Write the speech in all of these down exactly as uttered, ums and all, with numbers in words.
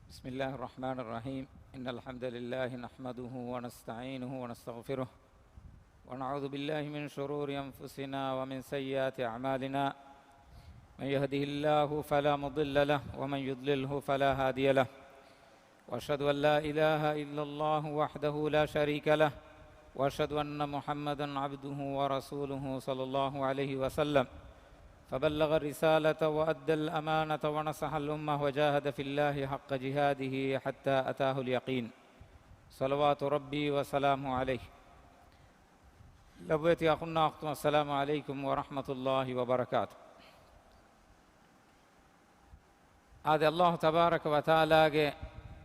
بسم الله الرحمن الرحيم. إن الحمد لله نحمده ونستعينه ونستغفره، ونعوذ بالله من شرور أنفسنا ومن سيئات أعمالنا. من يهده الله فلا مضل له، ومن يضلله فلا هادي له. وأشهد أن لا إله إلا الله وحده لا شريك له، وأشهد أن محمدا عبده ورسوله صلى الله عليه وسلم، فبلغ الرسالة وأدى الأمانة ونصح الأمة وجاهد في الله حق جهاده حتى أتاه اليقين. صلوات ربي وسلامه عليه. ލޮބުވެތި އަޚުންނާ އުޚްތުން، السلام عليكم ورحمة الله وبركاته. އާދެ، ﷲ ތަބާރަކަ ވަތަޢާލާގެ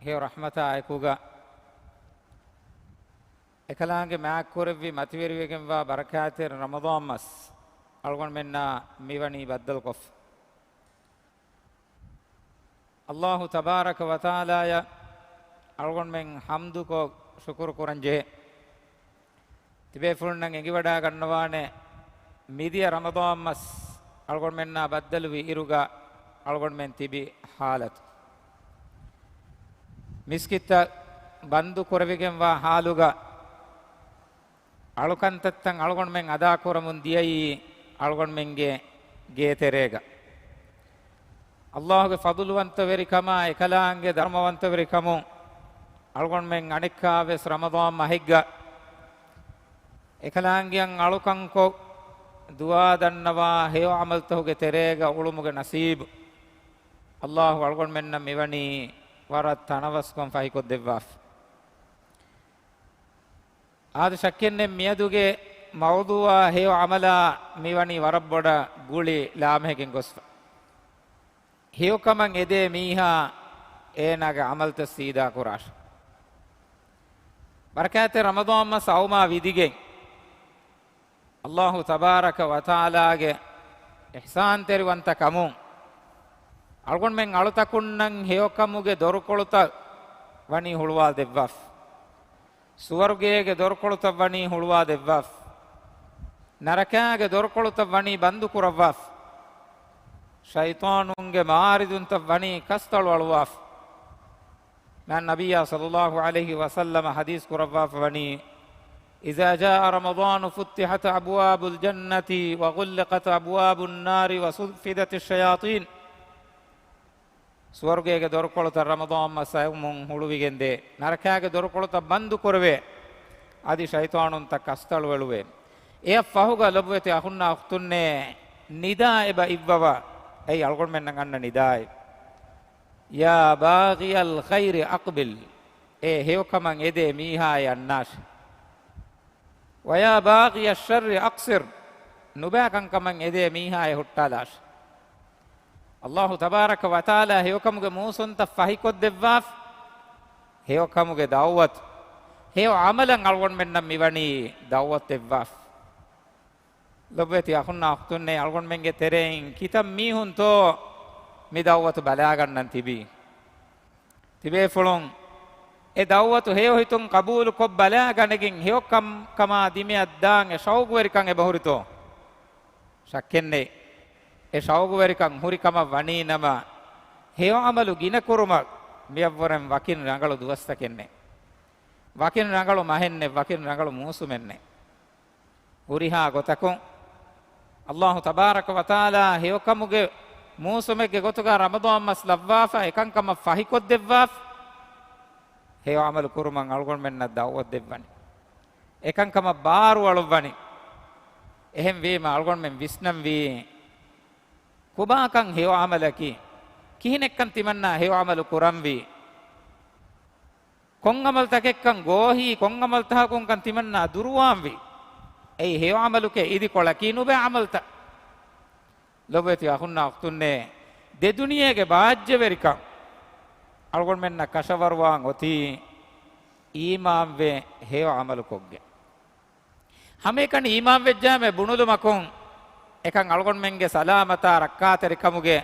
ހެޔޮ ރަޙްމަތާ އެކުގަ، އެކަލާނގެ މާތްކުރެއްވި މަތިވެރިވެގެންވާ ބަރަކާތްތެރި ރަމަޟާން މަސް އަޅުގަނޑުމެންނާ މިވަނީ ބައްދަލުކޮށްފަ. ﷲ ތަބާރަކަ ވަތަޢާލާޔަށް އަޅުގަނޑުމެން ޙަމްދުކޮށް ޝުކުރު ކުރަން ޖެހޭ. ތިބޭފުޅުންނަށް އެނގިވަޑާ ގަންނަވާނެ، މިދިޔަ ރަމަޟާން މަސް އަޅުގަނޑުމެންނާ ބައްދަލުވި އިރުގަ އަޅުގަނޑުމެން ތިބި ޙާލަތު. މިސްކިތްތައް ބަންދު ކުރެވިގެންވާ ޙާލުގަ އަޅުކަންތައްތައް އަޅުގަނޑުމެން އަދާކުރަމުން ދިޔައީ އަޅުގަނޑުމެންގެ ގޭތެރޭގަ. ﷲގެ ފަޟުލުވަންތަވެރިކަމާ، އެކަލާނގެ ދަރުމަވަންތަވެރިކަމުން އަޅުގަނޑުމެން އަނެއްކާވެސް ރަމަޟާން މަހެއްގަ އެކަލާނގެއަށް އަޅުކަންކޮށް، ދުޢާ ދަންނަވާ، ހެޔޮ ޢަމަލުތަކުގެ ތެރޭގަ އުޅުމުގެ ނަސީބު ﷲ އަޅުގަނޑުމެންނަށް މިވަނީ ވަރަށް ތަނަވަސްކޮށް ފަހިކޮށްދެއްވާފަ. އާދެ، ޝައްކެއްނެތް މިއަދުގެ މައުޟޫޢާ ހެޔޮ ޢަމަލާ މިވަނީ ވަރަށް ބޮޑަށް ގުޅި ލާމެހިގެން ގޮސްފަ. ހެޔޮކަމަށް އެދޭ މީހާ އޭނާގެ ޢަމަލުތައް ސީދާ ކުރާށޭ. ބަރަކާތްތެރި ރަމަޟާން މަސް އައުމާ ވިދިގެން، ﷲ ތަބާރަކަ ވަތަޢާލާގެ އިޙްސާންތެރިވަންތަ ކަމުން އަޅުގަނޑުމެން އަޅުތަކުންނަށް ހެޔޮކަމުގެ ދޮރުކޮޅުތައް ވަނީ ހުޅުވާލަދެއްވާފަ. ސުވަރުގޭގެ ދޮރުކޮޅުތައް ވަނީ ހުޅުވާލަދެއްވާފަ. ނަރަކާގެ ދޮރުކޮޅުތައް ވަނީ ބަންދު ކުރައްވާފަ. ޝައިޠާނުންގެ މާރިދުންތައް ވަނީ ކަސްތަޅު އަޅުވާފަ. މާތް ނަބިއްޔާ ޞައްލައްލާހު ޢަލައިހި ވަސައްލަމަ ޙަދީޘް ކުރައްވާފަ ވަނީ، إذا جاء رمضان فتحت أبواب الجنة وغلقت أبواب النار وصفدت الشياطين. ސުވަރުގޭގެ ދޮރުކޮޅުތައް ރަމަޟާން މަސް އައުމުން ހުޅުވިގެންދޭ، ނަރަކާގެ ދޮރުކޮޅުތައް ބަންދު ކުރެވޭ، އަދި ޝައިޠާނުންތައް ކަސްތަޅުއެޅުވޭ. އެއަށް ފަހުގަ ލޮބުވެތި އަޚުންނާ އުޚްތުންނޭ، ނިދާ އެބަ އިއްވަވާ. އެއީ އަޅުގަނޑުމެންނަށް އަންނަ ނިދާއެއް. يا باغي الخير أقبل. އޭ ހެޔޮކަމަށް އެދޭ މީހާއޭ އަންނާށޭ. ويا باغي الشر أقصر. ނުބައި ކަންކަމަށް އެދޭ މީހާއޭ ހުއްޓާލާށޭ. ﷲ ތަބާރަކަ ވަތަޢާލާ ހެޔޮކަމުގެ މޫސުންތައް ފަހިކޮށްދެއްވާފަ. ހެޔޮކަމުގެ ދަޢުވަތު، ހެޔޮ ޢަމަލަށް އަޅުގަނޑުމެންނަށް މިވަނީ ދަޢުވަތު ދެއްވާފަ. ލޮބުވެތި އަޚުންނާ އުޚްތުންނޭ، އަޅުގަނޑުމެންގެ ތެރެއިން ކިތައް މީހުންތޯ މި ދަޢުވަތު ބަލާގަންނަން ތިބީ؟ ތިބޭފުޅުން އެ ދަޢުވަތު ހެޔޮ ހިތުން ޤަބޫލު ކޮށް ބަލާ ގަނެގެން ހެޔޮ ކަމް ކަމާ ދިމެއަށް ދާން އެ ޝައުގުވެރިކަން އެބަހުރިތޯ؟ ޝައްކެއްނެތް. އެ ޝައުގުވެރިކަން ހުރި ކަމަށް ވަނީ ނަމަ، ހެޔޮ ޢަމަލު ގިނަ ކުރުމަށް މިއަށްވުރެން ވަކިން ރަނގަޅު ދުވަސްތަކެއްނެތް. ވަކިން ރަނގަޅު މަހެއްނެތް، ވަކިން ރަނގަޅު މޫސުމެއްނެތް. ހުރިހާ ގޮތަކުން، ﷲ ތަބާރަކަ ވަތަޢާލާ ހެޔޮކަމުގެ މޫސުމެއްގެ ގޮތުގަ ރަމަޟާން މަސް ލައްވާފަ، އެކަންކަމަށް ފަހިކޮށްދެއްވާފަ، ހެޔޮ ޢަމަލު ކުރުމަށް އަޅުގަނޑުމެންނަށް ދަޢުވަތު ދެއްވަނީ. އެކަންކަމަށް ބާރުއަޅުއްވަނީ. އެހެންވީމަ، އަޅުގަނޑުމެން ވިސްނަންވީ، ކޮބާކަން ހެޔޮ ޢަމަލަކީ؟ ކިހިނެއްކަން ތިމަންނާ ހެޔޮ ޢަމަލު ކުރަންވީ؟ ކޮން ޢަމަލުތަކެއްކަން ގޯހީ، ކޮން ޢަމަލުތަކަކުންކަން ތިމަންނާ ދުރުވާންވީ؟ އެއީ ހެޔޮ ޢަމަލުގެ އިދިކޮޅަކީ، ނުބައި ޢަމަލުތައް. ލޮބުވެތި އަޚުންނާ އުޚްތުންނޭ، ދެ ދުނިޔޭގެ ބާއްޖަވެރިކަން އަޅުގަނޑުމެންނަށް ކަށަވަރުވާން އޮތީ އީމާންވެ ހެޔޮ ޢަމަލުކޮށްގެން. ހަމައެކަނި އީމާންވެއްޖާމެ ބުނުލުމަކުން، އެކަން އަޅުގަނޑުމެންގެ ސަލާމަތާ ރައްކާތެރިކަމުގެ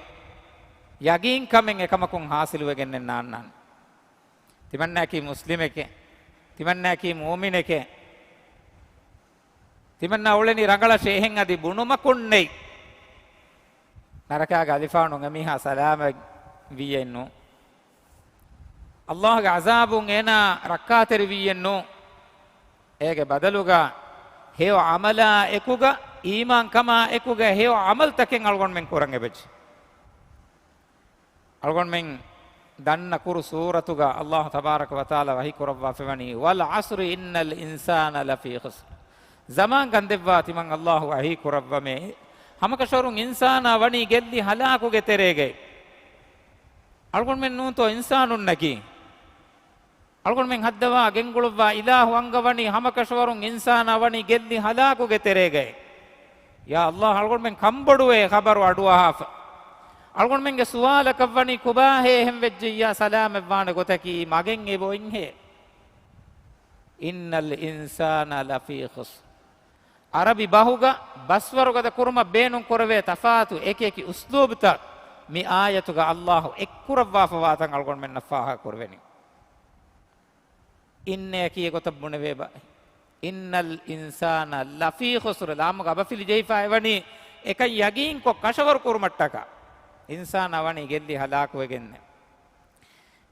ޔަގީންކަމެއް އެކަމަކުން ޙާޞިލުވެގެންނެއް ނާންނާނެ. ތިމަންނައަކީ މުސްލިމެކޭ، ތިމަންނައަކީ މުއުމިނެކޭ، ތިމަންނަ އުޅެނީ ރަނގަޅަށޭ. އެހެން އަދި ބުނުމަކުން ނެތް ނަރަކާގެ އަލިފާނުން އެމީހާ ސަލާމަތް ވިއްޔައެއްނު. އައްލާހުގެ ޢަޒާބުން އޭނާ ރައްކާތެރިވީއެއްނު. އޭގެ ބަދަލުގަ ހެޔޮ ޢަމަލާ އެކުގަ، އީމާންކަމާ އެކުގަ ހެޔޮ ޢަމަލުތަކެއް އަޅުގަނޑުމެން ކުރަން އެބަޖެ. އަޅުގަނޑުމެން ދަންނަ ކުރު ސޫރަތުގަ އައްލާހު ތަބާރަކަ ވަތަޢާލާ ވަޙީ ކުރައްވާފަވަނީ، "وَالْعَصْرِ إِنَّ الْإِنسَانَ لَفِي خُسْرٍ." ޒަމާން ގަންދެއްވާ ތިމަން އައްލާހު ވަޙީ ކުރައްވަމޭ. ހަމަކަށަވަރުން އިންސާނާ ވަނީ ގެއްލި ހަލާކުގެ ތެރޭގައި. އަޅުގަނޑުމެން ނޫންތޯ އިންސާނުންނަކީ؟ އަޅުގަނޑުމެން ހައްދަވާ ގެންގުޅުއްވާ އިލާހު އަންގަވަނީ ހަމަކަށަވަރުން އިންސާނާ ވަނީ ގެއްލި ހަލާކުގެ ތެރޭގައި. ޔާ އައްލާހް، އަޅުގަނޑުމެން ކަންބޮޑުވޭ ޚަބަރު އަޑުއަހާފަ. އަޅުގަނޑުމެންގެ ސުވާލަކަށްވަނީ ކޮބާހޭ އެހެން ވެއްޖެއްޔާ ސަލާމަތްވާނެ ގޮތަކީ މަގެއް އެބައޮތްހޭ؟ إِنَّ الْإِنسَانَ لَفِي خُسْرٍ. ޢަރަބި ބަހުގަ ބަސްވަރުގަދަ ކުރުމަށް ބޭނުން ކުރެވޭ ތަފާތު އެކި އެކި އުސްލޫބުތައް މި އާޔަތުގަ އައްލާހު އެއްކުރައްވާފަވާތަން އަޅުގަނޑުމެންނަށް ފާހަގަކުރެވެނީ. އިންނަޔަކީ އެގޮތަށް ބުނެވޭ ބައެއް. إِنَّ الْإِنسَانَ لَفِي خُسْرٍ. ލާމުގަ އަބަފިލި ޖެހިފަ އެވަނީ އެކަން ޔަގީންކޮށް ކަށަވަރު ކުރުމަށްޓަކާ. އިންސާނާ ވަނީ ގެއްލި ހަލާކުވެގެންނެ.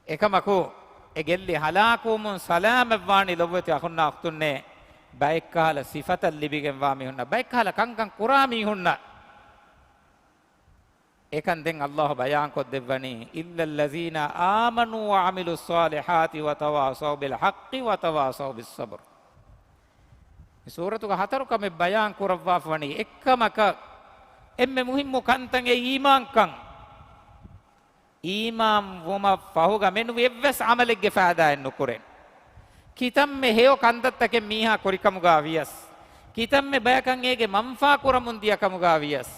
އެކަމަކު، އެ ގެއްލި ހަލާކުވުމުން ސަލާމަތްވާނީ ލޮބުވެތި އަޚުންނާ އުޚްތުންނޭ، ބައެއްކަހަލަ ސިފަތައް ލިބިގެންވާ މީހުންނަށް، ބައެއްކަހަލަ ކަންކަން ކުރާ މީހުންނަށް. އެކަން ދެން އައްލާހު ބަޔާންކޮށްދެއްވަނީ، إِلَّا الَّذِينَ آمَنُوا وَعَمِلُوا الصَّالِحَاتِ وَتَوَاصَوْا بِالْحَقِّ وَتَوَاصَوْا بِالصَّبْرِ. މި ސޫރަތުގަ ހަތަރު ކަމެއް ބަޔާން ކުރައްވާފަވަނީ، އެއްކަމަކަށް އެންމެ މުހިއްމު ކަންތައް އެއީ އީމާންކަން. އީމާން ވުމަށް ފަހުގަ މެނުވި އެއްވެސް ޢަމަލެއްގެ ފައިދާއެއް ނުކުރޭ. ކިތަންމެ ހެޔޮ ކަންތައްތަކެއް މީހާ ކުރިކަމުގަ ވިޔަސް، ކިތަންމެ ބަޔަކަށް އޭގެ މަންފާ ކުރަމުން ދިޔަ ކަމުގަ ވިޔަސް،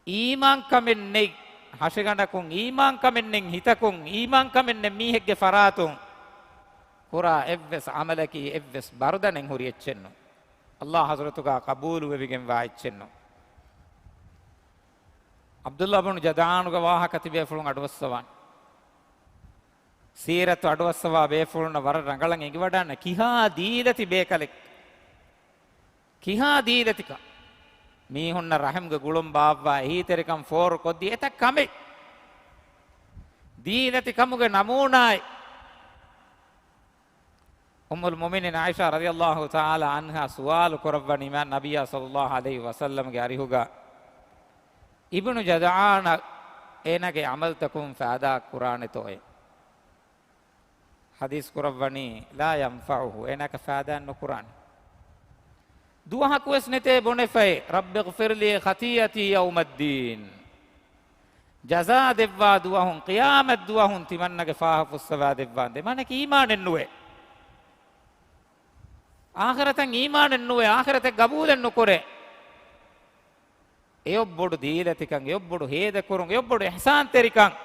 އީމާންކަމެއް ނެތް ހަށިގަނޑަކުން، އީމާންކަމެއް ނެތް ހިތަކުން، އީމާންކަމެއް ނެތް މީހެއްގެ ފަރާތުން ކުރާ އެއްވެސް ޢަމަލަކީ އެއްވެސް ބަރުދަނެއް ހުރި އެއްޗެއްނު. އައްލާހް ޙަޟްރަތުގަ ޤަބޫލުވެވިގެންވާ އެއްޗެއްނު. ޢަބްދުﷲ ބުނު ޖަދާނުގެ ވާހަކަ ތިބޭފުޅުން އަޑުއައްސަވާނެ. ސީރަތު އަޑުއައްސަވާ ބޭފުޅުންނަށް ވަރަށް ރަނގަޅަށް އެނގިވަޑާނެ ކިހާ ދީލަތި ބޭކަލެއް، ކިހާ ދީލަތިކަން. މީހުންނަށް ރަޙިމްގެ ގުޅުން ބާއްވާ އެހީތެރިކަން ފޯރުކޮށްދީ އެތައް ކަމެއް. ދީލަތިކަމުގެ ނަމޫނާއެއް. އުއްމުލް މުއުމިނީން ޢާއިޝާ ރަޟިޔަﷲ ތަޢާލާ ޢަންހާ ސުވާލު ކުރައްވަނީމާ ނަބިއްޔާ ޞައްލަﷲ ޢަލައިހި ވަސައްލަމްގެ އަރިހުގަ، އިބްނު ޖަދަޢާނަށް އޭނާގެ ޢަމަލުތަކުން ފައިދާ ކުރާނެތޯއޭ؟ ޙަދީޘް ކުރައްވަނީ، لا ينفعه، އޭނާއަކަށް ފައިދާއެއް ނުކުރާނެ. ދުވަހަކުވެސް ނެތޭ ބުނެފައި، رب اغفر لي خطيئتي يوم الدين. ޖަޒާ ދެއްވާ ދުވަހުން، ޤިޔާމަތް ދުވަހުން ތިމަންނަގެ ފާހަ ފުއްސަވާ ދެއްވާނދޭ. މާނައަކީ އީމާނެއް ނުވޭ. އާޚިރަތަށް އީމާނެއް ނުވޭ، އާޚިރަތެއް ޤަބޫލެއް ނުކުރޭ. އެޔޮއްބޮޑު ދީލަތިކަން، އެޔޮއްބޮޑު ހޭދަކުރުން، އެޔޮއްބޮޑު އިޙްސާންތެރިކަން،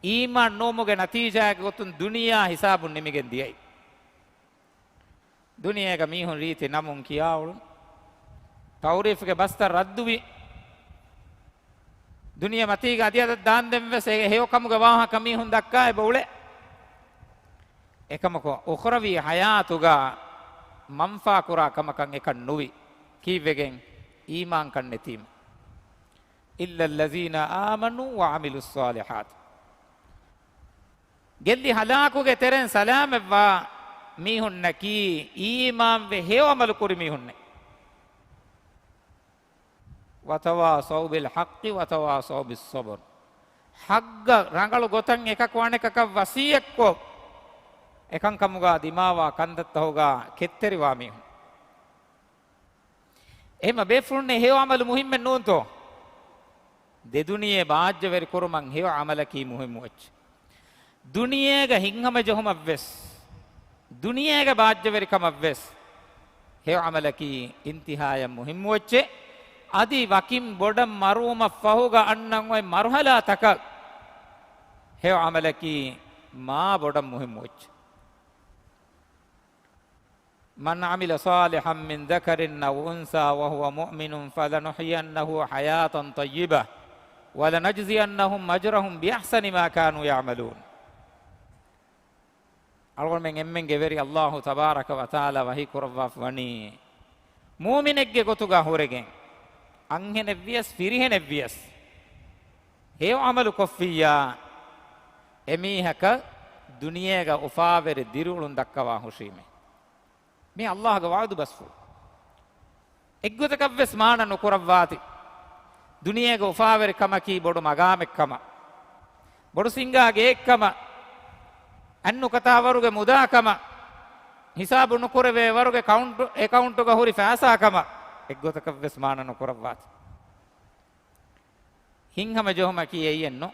އީމާން ނުވުމުގެ ނަތީޖާއެއްގެ ގޮތުން ދުނިޔެއާ ހިސާބުން ނިމިގެން ދިޔައީ. ދުނިޔޭގަ މީހުން ރީތި ނަމުން ކިޔާއުޅުނު. ތަޢުރީފުގެ ބަސްތައް ރައްދުވި. ދުނިޔެ މަތީގަ އަދި އަދަށް ދާންދެން ވެސް އެ ހެޔޮކަމުގެ ވާހަކަ މީހުން ދައްކާ އެބަ އުޅޭ. އެކަމަކު އުޚްރަވީ ޙަޔާތުގަ މަންފާ ކުރާ ކަމަކަށް އެކަން ނުވި. ކީއްވެގެން؟ އީމާންކަން ނެތީމަ. إِلَّا الَّذِينَ آمَنُوا وَعَمِلُوا الصَّالِحَاتِ. ގެއްލި ހަލާކުގެ ތެރެއިން ސަލާމަތްވާ މީހުންނަކީ، އީމާންވެ ހެޔޮ ޢަމަލު ކުރި މީހުންނޭ. وَتَوَاصَوْا بِالْحَقِّ وَتَوَاصَوْا بِالصَّبْرِ. ޙައްޤަށް ރަނގަޅު ގޮތަށް އެކަކު އަނެކަކަށް ވަޞިއްޔަތްކޮށް، އެކަންކަމުގަ ދިމާވާ ކަންތައްތަހުގަ ކެތްތެރިވާ މީހުން. އެހެންމަ ބޭފުޅުންނޭ ހެޔޮ ޢަމަލު މުހިއްމެއް ނޫންތޯ؟ ދެދުނިޔެ ބާއްޖަވެރި ކުރުމަށް ހެޔޮ ޢަމަލަކީ މުހިއްމު އެއްޗެއް. ދުނިޔޭގަ ހިތްހަމަޖެހުމަށްވެސް، ދުނިޔޭގަ ބާއްޖަވެރިކަމަށްވެސް ހެޔޮ ޢަމަލަކީ އިންތިހާޔަށް މުހިއްމު އެއްޗެއް. އަދި ވަކިން ބޮޑަށް މަރުވުމަށް ފަހުގަ އަންނަން އޮތް މަރުޙަލާތަކަށް ހެޔޮ ޢަމަލަކީ މާ ބޮޑަށް މުހިއްމު އެއްޗެއް. مَنْ عَمِلَ صَالِحًا مِنْ ذَكَرٍ أَوْ أُنْثَىٰ وَهُوَ مُؤْمِنٌ فَلَنُحْيِيَنَّهُ حَيَاةً طَيِّبَةً وَلَنَجْزِيَنَّهُمْ أَجْرَهُمْ بِأَحْسَنِ مَا كَانُوا يَعْمَلُونَ. އަޅުގަނޑުމެން އެންމެންގެ ވެރި އައްލާހު ތަބާރަކަ ވަތަޢާލާ ވަޙީ ކުރައްވާފަ ވަނީ، މުއުމިނެއްގެ ގޮތުގަ ހުރެގެން، އަންހެނެއްވިޔަސް ފިރިހެނެއްވިޔަސް، ހެޔޮ ޢަމަލު ކޮށްފިއްޔާ، އެމީހަކަށް ދުނިޔޭގަ އުފާވެރި ދިރިއުޅުން ދައްކަވާ ހުށީމޭ. މީ އައްލާހުގެ ވަޢުދު ބަސްފުޅު. އެއްގޮތަކަށްވެސް މާނަ ނުކުރައްވާތި. ދުނިޔޭގެ އުފާވެރިކަމަކީ ބޮޑު މަގާމެއްކަމަށް، ބޮޑު ސިންގާ ގެއެއްކަމަށް، އަތްނުކަތާވަރުގެ މުދާކަމަށް، ހިސާބު ނުކުރެވޭ ވަރުގެ ކައުންޓު، އެކައުންޓުގަ ހުރި ފައިސާކަމަށް އެއްގޮތަކަށްވެސް މާނަ ނުކުރައްވާތި. ހިތްހަމަޖެހުމަކީ އެއްޔެއްނު.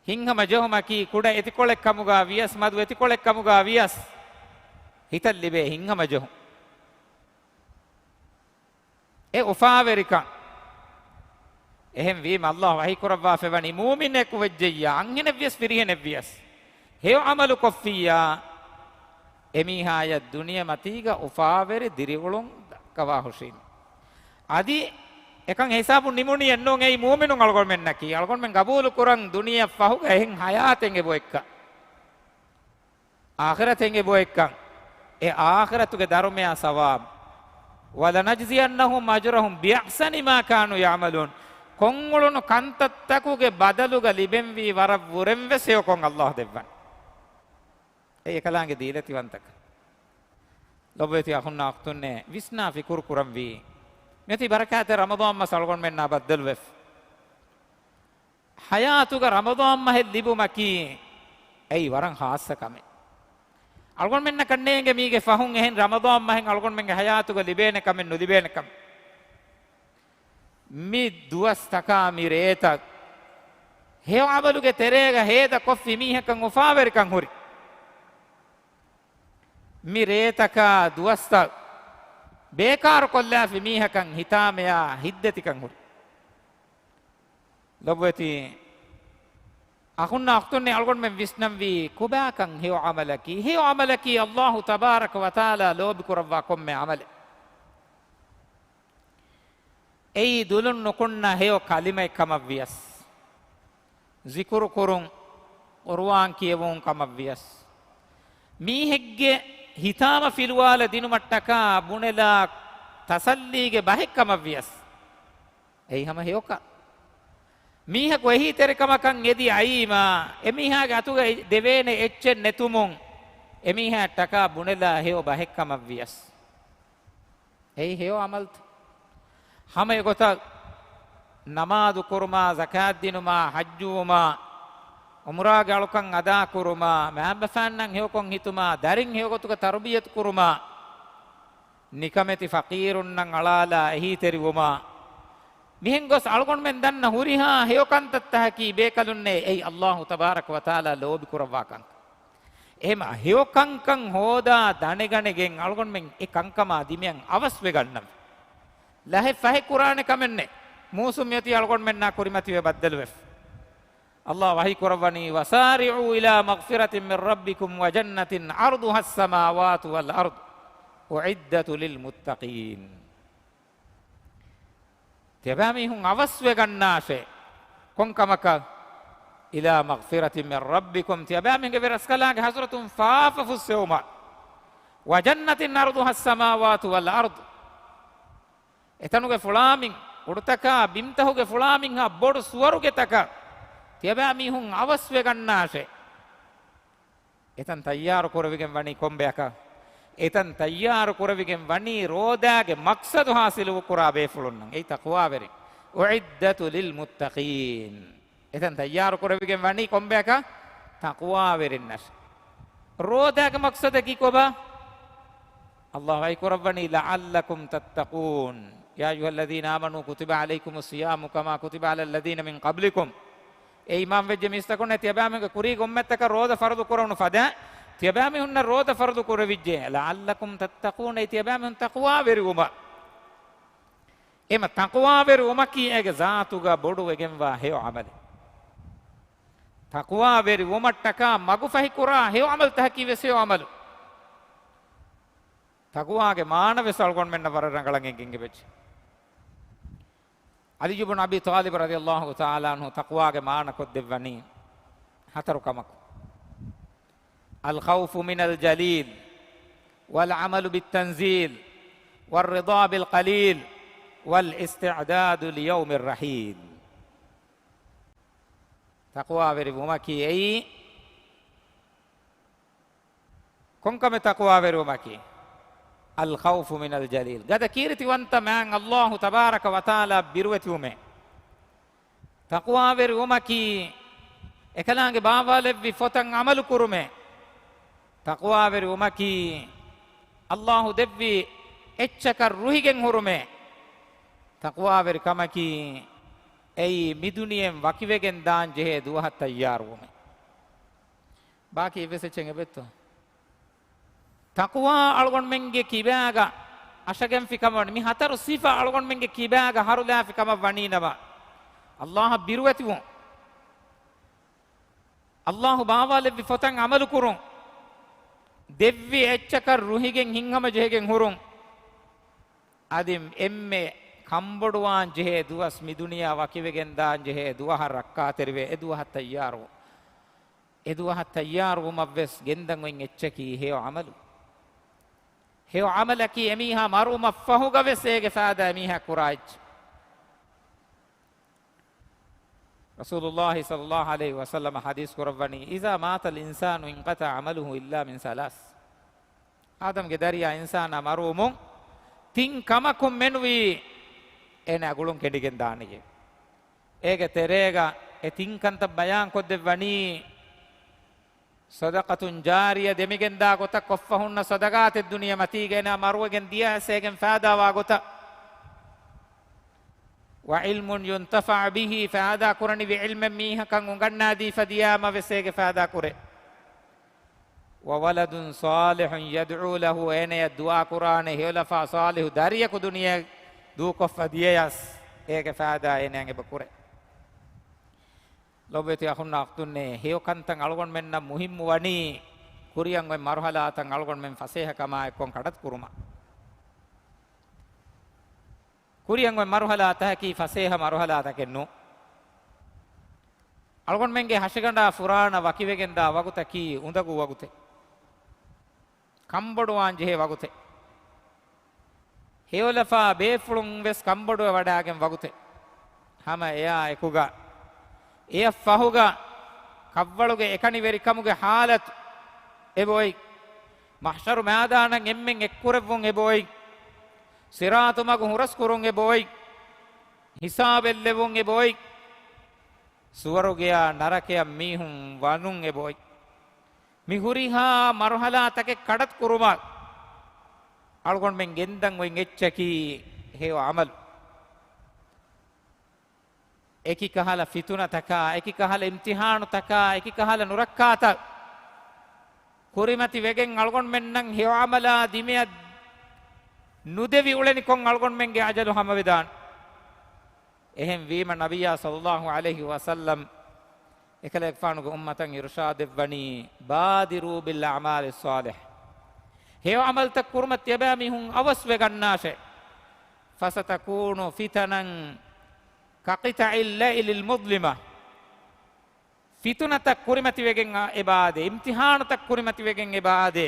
ހިތްހަމަޖެހުމަކީ ކުޑަ އެތިކޮޅެއްކަމުގަ ވިޔަސް، މަދު އެތިކޮޅެއްކަމުގަ ވިޔަސް، ހިތަށް ލިބޭ ހިތްހަމަޖެހުން. އެ އުފާވެރިކަން. އެހެންވީމަ، އައްލާހު ވަޙީކުރައްވާފައިވަނީ، މުއުމިނެކު ވެއްޖެއްޔާ، އަންހެނެއްވިޔަސް ފިރިހެނެއްވިޔަސް، ހެޔޮ ޢަމަލު ކޮށްފިއްޔާ، އެމީހާޔަށް ދުނިޔެމަތީގަ އުފާވެރި ދިރިއުޅުން ދައްކަވާ ހުށީމެ. އަދި އެކަން ހިސާބުން ނިމުނީ އެއްނޫން. އެއީ މުއުމިނުން އަޅުގަނޑުމެންނަކީ، އަޅުގަނޑުމެން ގަބޫލު ކުރަން ދުނިޔެއަށް ފަހުގަ އެހެން ޙަޔާތެއް އެބައޮތްކަން، އާޚިރަތެއް އެބައޮތްކަން، އެ އާޚިރަތުގެ ދަރުމަޔާ ސަވާބު. وَلَنَجْزِيَنَّهُمْ أَجْرَهُمْ بِأَحْسَنِ مَا كَانُوا يَعْمَلُونَ. ކޮށްއުޅުނު ކަންތައްތަކުގެ ބަދަލުގަ ލިބެންވީ ވަރަށް ވުރެން ވެސް ހެޔޮކޮށް އައްލާހު ދެއްވަން. އެއީ އެކަލާނގެ ދީލަތިވަންތަކަން. ލޮބުވެތި އަޚުންނާ އުޚްތުންނޭ، ވިސްނާ ފިކުރު ކުރަންވީ. މިއޮތީ ބަރަކާތެއް ރަމަޟާން މަސް އަޅުގަނޑުމެންނާ ބައްދަލުވެފަ. ޙަޔާތުގަ ރަމަޟާން މަހެއް ލިބުމަކީ އެއީ ވަރަށް ޚާއްޞަ ކަމެއް. އަޅުގަނޑުމެންނަކަށް ނޭނގެ މީގެ ފަހުން އެހެން ރަމަޟާން މަހެއް އަޅުގަނޑުމެންގެ ޙަޔާތުގަ ލިބޭނެ ކަމެއް ނުލިބޭނެ ކަމެއް. މި ދުވަސްތަކާ މި ރޭތައް ހެޔޮ ޢަމަލުގެ ތެރޭގަ ހޭދަ ކޮށްފި މީހަކަށް އުފާވެރިކަން ހުރި. މި ރޭތަކާ ދުވަސްތައް ބޭކާރު ކޮށްލާފި މީހަކަށް ހިތާމަޔާ ހިތްދަތިކަން ހުރި. ލޮބުވެތި އަޚުންނާ އުޚްތުންނޭ، އަޅުގަނޑުމެން ވިސްނަންވީ ކޮބާކަން ހެޔޮ ޢަމަލަކީ؟ ހެޔޮ ޢަމަލަކީ އައްލާހު ތަބާރަކަ ވަތަޢާލާ ލޯބި ކުރައްވާ ކޮންމެ ޢަމަލެއް. އެއީ ދުލުން ނުކުންނަ ހެޔޮ ކަލިމައެއް ކަމަށްވިޔަސް، ޒިކުރު ކުރުން، ޤުރުއާން ކިޔެވުން ކަމަށްވިޔަސް، މީހެއްގެ ހިތާމަ ފިލުވާލަ ދިނުމަށްޓަކާ ބުނެލާ ތަސައްލީގެ ބަހެއް ކަމަށްވިޔަސް، އެއީ ހަމަ ހެޔޮކަން. މީހަކު އެހީތެރިކަމަކަށް އެދި އައީމާ، އެމީހާގެ އަތުގައި ދެވޭނެ އެއްޗެއް ނެތުމުން، އެމީހާއަށްޓަކާ ބުނެލާ ހެޔޮ ބަހެއް ކަމަށްވިޔަސް، އެއީ ހެޔޮ ޢަމަލުތައް. ހަމަ އެގޮތަށް ނަމާދު ކުރުމާ، ޒަކާތް ދިނުމާ، ޙައްޖުވުމާ، ޢުމްރާގެ އަޅުކަން އަދާކުރުމާ، މައިންބަފައިންނަށް ހެޔޮކޮށް ހިތުމާ، ދަރިން ހެޔޮގޮތުގަ ތަރުބިޔަތު ކުރުމާ، ނިކަމެތި ފަޤީރުންނަށް އަޅާލާ އެހީތެރިވުމާ، މިހެން ގޮސް އަޅުގަނޑުމެން ދަންނަ ހުރިހާ ހެޔޮ ކަންތައްތަކަކީ ބޭކަލުންނޭ އެއީ އައްލާހު ތަބާރަކަ ވަތަޢާލާ ލޯބި ކުރައްވާ ކަންކަން. އެހެމަ ހެޔޮ ކަންކަން ހޯދާ ދަނެގަނެގެން އަޅުގަނޑުމެން އެ ކަންކަމާ ދިމަޔަށް އަވަސްވެގަންނަން. ލަހެއް ފަހެއް ކުރާނެ ކަމެއްނެއް. މޫސުން މިއޮތީ އަޅުގަނޑުމެންނާ ކުރިމަތިވެ ބައްދަލުވެފަ. އައްލާހު ވަޙީ ކުރައްވަނީ، وَسَارِعُوا إِلَىٰ مَغْفِرَةٍ مِّن رَّبِّكُمْ وَجَنَّةٍ عَرْضُهَا السَّمَاوَاتُ وَالْأَرْضُ أُعِدَّتْ لِلْمُتَّقِينَ. ތިޔަބައިމީހުން އަވަސްވެގަންނާށޭ. ކޮންކަމަކަށް؟ إِلَىٰ مَغْفِرَةٍ مِّن رَّبِّكُمْ، ތިޔަބައިމީހުންގެ ވެރިރަސްކަލާނގެ ޙަޟްރަތުން ފާފަ ފުއްސެވުމަށް. وَجَنَّةٍ عَرْضُهَا السَّمَاوَاتُ وَالْأَرْضُ، އެތަނުގެ ފުޅާމިން، އުޑުތަކާ ބިންތަހުގެ ފުޅާމިންހާ ބޮޑު ސުވަރުގެތަކަށް ތިޔަބައިމީހުން އަވަސްވެގަންނާށޭ. އެތަން ތައްޔާރު ކުރެވިގެން ވަނީ ކޮންބަޔަކަށް؟ އެތަން ތައްޔާރު ކުރެވިގެން ވަނީ ރޯދާގެ މަޤްޞަދު ޙާޞިލު ކުރާ ބޭފުޅުންނަށް. އެއީ ތަޤްވާވެރިން. أُعِدَّتْ لِلْمُتَّقِينَ. އެތަން ތައްޔާރު ކުރެވިގެން ވަނީ ކޮންބަޔަކަށް؟ ތަޤްވާވެރިންނަށް. ރޯދާގެ މަޤްޞަދަކީ ކޮބާ؟ އައްލާހު ވަޙީ ކުރައްވަނީ، لَعَلَّكُمْ تَتَّقُونَ. يَا أَيُّهَا الَّذِينَ آمَنُوا كُتِبَ عَلَيْكُمُ الصِّيَامُ كَمَا كُتِبَ عَلَى الَّذِينَ مِن قَبْلِكُمْ. އޭ އީމާންވެއްޖެ މީސްތަކުންނޭ، ތިޔަބައިމީހުންގެ ކުރީގެ އުއްމަތްތަކަށް ރޯދަ ފަރުޟު ކުރެވުނު ފަދަ، ތިޔަބައިމީހުންނަށް ރޯދަ ފަރުޟު ކުރެވިއްޖެ. لَعَلَّكُمْ تَتَّقُونَ، އެއީ ތިޔަބައިމީހުން ތަޤްވާވެރިވުމަށް. އެމަ ތަޤްވާވެރިވުމަކީ އޭގެ ޒާތުގަ ބޮޑުވެގެންވާ ހެޔޮ ޢަމަލެއް. ތަޤްވާވެރިވުމަށްޓަކާ މަގުފަހިކުރާ ހެޔޮ ޢަމަލުތަކަކީ ވެސް ހެޔޮ ޢަމަލު. ތަޤްވާގެ މާނަ ވެސް އަޅުގަނޑުމެންނަށް ވަރަށް ރަނގަޅަށް އެނގިއްޖެ. ޢަލީ ބުން އަބީ ޠާލިބް ރަޟިޔަﷲ ތަޢާލާ ޢަންހު ތަޤްވާގެ މާނަ ކޮށްދެއްވަނީ ހަތަރު ކަމަކު. الْخَوْفُ مِنَ الْجَلِيلِ، وَالْعَمَلُ بِالتَّنزِيلِ، وَالرِّضَا بِالْقَلِيلِ، وَالِاسْتِعْدَادُ لِيَوْمِ الرَّحِيلِ. ތަޤްވާވެރިވުމަކީ އެއީ، ކޮންކަމެއް ތަޤްވާވެރިވުމަކީ؟ އަލް ޚައުފު މިނަލް ޖަލީލް. ގަދަ ކީރިތިވަންތަ މާތް ﷲ ތަބާރަކަ ވަތަޢާލާ ބިރުވެތިވުމޭ. ތަޤްވާވެރިވުމަކީ އެކަލާނގެ ބާވާލެއްވި ފޮތަށް ޢަމަލު ކުރުމޭ. ތަޤްވާވެރިވުމަކީ ﷲ ދެއްވި އެއްޗަކަށް ރުހިގެން ހުރުމޭ. ތަޤްވާވެރިކަމަކީ އެއީ މިދުނިޔެން ވަކިވެގެން ދާން ޖެހޭ ދުވަހަށް ތައްޔާރުވުމޭ. ބާކީ އެއްވެސް އެއްޗެއް އެބައޮތްތޯ؟ ތަޤްވާ އަޅުގަނޑުމެންގެ ކިބާގަ އަށަގެންފި ކަމަށް ވަނީ. މި ހަތަރު ސިފަ އަޅުގަނޑުމެންގެ ކިބާގަ ހަރުލާފި ކަމަށް ވަނީ ނަމަ، ﷲ އަށް ބިރުވެތިވުން، ﷲ ބާވާލެއްވި ފޮތަށް ޢަމަލު ކުރުން، ދެއްވި އެއްޗަކަށް ރުހިގެން ހިތްހަމަޖެހިގެން ހުރުން. އަދި އެންމެ ކަންބޮޑުވާން ޖެހޭ ދުވަސް މި ދުނިޔެއާ ވަކިވެގެން ދާން ޖެހޭ ދުވަހަށް ރައްކާތެރިވެ، އެ ދުވަހަށް ތައްޔާރުވުން. އެ ދުވަހަށް ތައްޔާރުވުމަށްވެސް ގެންދަން އޮތް އެއްޗަކީ ހެޔޮ ޢަމަލު. ހެޔޮ ޢަމަލަކީ އެމީހާ މަރުވުމަށްފަހުގަވެސް އޭގެ ފާއިދާ އެމީހާ ކުރާ އެއްޗެއް. ރަސޫލުﷲ ޞައްލަﷲ ޢަލައިހި ވަސައްލަމަ ޙަދީޘް ކުރައްވަނީ، إذا مات الإنسان انقطع عمله إلا من ثلاث. އާދަމްގެ ދަރިޔާ އިންސާނާ މަރުވުމުން ތިން ކަމަކުން މެނުވީ އޭނާ ގުޅުން ކެނޑިގެން ދާނެޔޭ. އޭގެ ތެރޭގަ އެ ތިން ކަންތައް ބަޔާން ކޮށްދެއްވަނީ، ޞަދަޤަތުން ޖާރިޔަ ދެމިގެންދާ ގޮތަށް ކޮށްފަ ހުންނަ ޞަދަޤާތެއް ދުނިޔެ މަތީގަ އޭނާ މަރުވެގެން ދިޔަސް އޭގެން ފާއިދާވާ ގޮތަށް. وعلم ينتفع به، ފާއިދާ ކުރަނިވި ޢިލްމެއް މީހަކަށް އުނގަންނާދީފަ ދިޔާމަ ވެސް އޭގެ ފާއިދާ ކުރޭ. وولد صالح يدعو له، އޭނަޔަށް ދުޢާ ކުރާނެ ހެޔޮލަފާ ޞާލިޙު ދަރިޔަކު ދުނިޔެ ދޫކޮށްފަ ދިޔަޔަސް އޭގެ ފާއިދާ އޭނަޔަށް އެބަ ކުރޭ. ލޮބުވެތި އަޚުންނާ އުޚްތުންނޭ، ހެޔޮ ކަންތައް އަޅުގަނޑުމެންނަށް މުހިއްމު ވަނީ ކުރިއަށް އޮތް މަރުޙަލާތައް އަޅުގަނޑުމެން ފަސޭހަކަމާ އެއްކޮށް ކަޑަތު ކުރުމަށް. ކުރިއަށް އޮތް މަރުޙަލާތަކަކީ ފަސޭހަ މަރުޙަލާތަކެއް ނޫން. އަޅުގަނޑުމެންގެ ހަށިގަނޑާ ފުރާނަ ވަކިވެގެންދާ ވަގުތަކީ އުނދަގޫ ވަގުތެއް. ކަންބޮޑުވާން ޖެހޭ ވަގުތެއް. ހެޔޮލަފާ ބޭފުޅުން ވެސް ކަންބޮޑުވެ ވަޑާގެން ވަގުތެއް. ހަމަ އެއާ އެކުގަ، އެޔަށް ފަހުގަ ކަށްވަޅުގެ އެކަނިވެރިކަމުގެ ޙާލަތު އެބައޮތް. މަޙްޝަރު މައިދާނަށް އެންމެން އެއްކުރެއްވުން އެބައޮތް. ޞިރާޠު މަގު ހުރަސްކުރުން އެބައޮތް. ހިސާބެއްލެވުން އެބައޮތް. ސުވަރުގެޔާ ނަރަކަޔަށް މީހުން ވަނުން އެބައޮތް. މި ހުރިހާ މަރުޙަލާތަކެއް ކަޑަތު ކުރުމަށް އަޅުގަނޑުމެން ގެންދަން އޮތް އެއްޗަކީ ހެޔޮ ޢަމަލު. އެކި ކަހަލަ ފިތުނަތަކާ، އެކި ކަހަލަ އިމްތިޙާނުތަކާ، އެކި ކަހަލަ ނުރައްކާތައް ކުރިމަތި ވެގެން އަޅުގަނޑުމެންނަށް ހެޔޮ ޢަމަލާ ދިމެއަށް ނުދެވި އުޅެނިކޮށް އަޅުގަނޑުމެންގެ އަޖަލު ހަމަވެދާނެ. އެހެން ވީމަ ނަބިއްޔާ ޞައްލަﷲ ޢަލައިހި ވަސައްލަމް އެކަލޭގެފާނުގެ އުއްމަތަށް އިރުޝާދެއްވަނީ، بادروا بالأعمال الصالحة. ހެޔޮ ޢަމަލުތައް ކުރުމަށް ތިޔަބައިމީހުން އަވަސްވެގަންނާށޭ. فستكون فتنا كقطع الليل المظلمة. ފިތުނަތައް ކުރިމަތިވެގެން އެބައާދޭ، އިމްތިޙާނުތައް ކުރިމަތިވެގެން އެބައާދޭ.